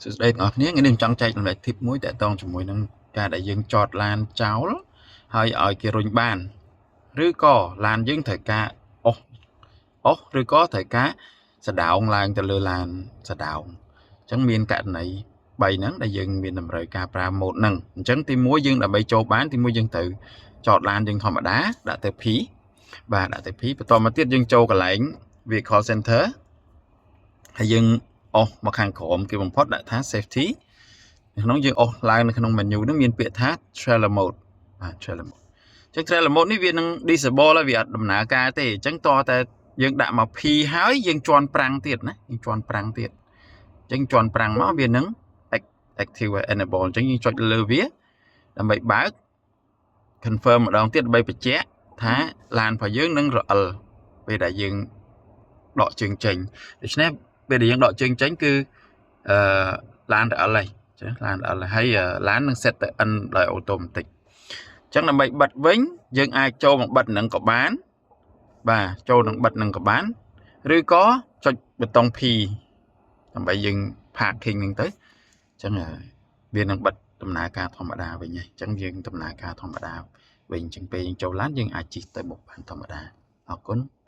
សួស្តីទាំងអស់គ្នា។ថ្ងៃនេះខ្ញុំចង់ចែករំលែក tip មួយទាក់ទងជាមួយនឹងការដែលយើងចតឡានចោលហើយឲ្យគេរុញបានឬក៏ឡានយើងត្រូវការអុសអុសឬក៏ត្រូវការសដោងឡើងទៅលើឡានសដោងអញ្ចឹងមានករណី3ហ្នឹងដែលយើងមានតម្រូវការប្រើ mode ហ្នឹងអញ្ចឹងទី1យើងដើម្បីចូលបានទី1យើងត្រូវចតឡានយើងធម្មតាដាក់ទៅ P បាទដាក់ទៅ P បន្តមកទៀតយើងចូលកន្លែង vehicle center ហើយយើងអុសមកខាងក្រោមគេបំផុតដាក់ថា safety នៅក្នុងយើងអុសឡើងនៅក្នុង menu ហ្នឹងមានពាក្យថា trailer mode បាទ trailer mode អញ្ចឹង trailer mode នេះវានឹង disable ហើយវាអត់ដំណើរការទេអញ្ចឹងតតែយើងដាក់មក P ហើយយើងជន់ប្រាំងទៀតណាយើងជន់ប្រាំងទៀតអញ្ចឹងជន់ប្រាំងមកវានឹង active enable អញ្ចឹងយើងចុចលើវាដើម្បីបើក confirm ម្ដងទៀតដើម្បីបញ្ជាក់ថាឡានរបស់យើងនឹងរអិលពេលដែលយើងដកជើងចេញដូច្នេះពេលដែលយើងដកជើងចេញគឺអឺឡានរអិលហើយចឹងឡានរអិលហើយឡាននឹង set ទៅ N ដោយ automatic អញ្ចឹងដើម្បីបិទវិញយើងអាចចូលមកបិទនឹងក៏បានបាទចូលនឹងបិទនឹងក៏បានឬក៏ចុចប៊ូតុង P ដើម្បីយើង parking ហ្នឹងទៅអញ្ចឹងវានឹងបិទដំណើរការធម្មតាវិញហើយអញ្ចឹងយើងដំណើរការធម្មតាវិញអញ្ចឹងពេលយើងចូលឡានយើងអាចជិះទៅមុខបានធម្មតាអរគុណ។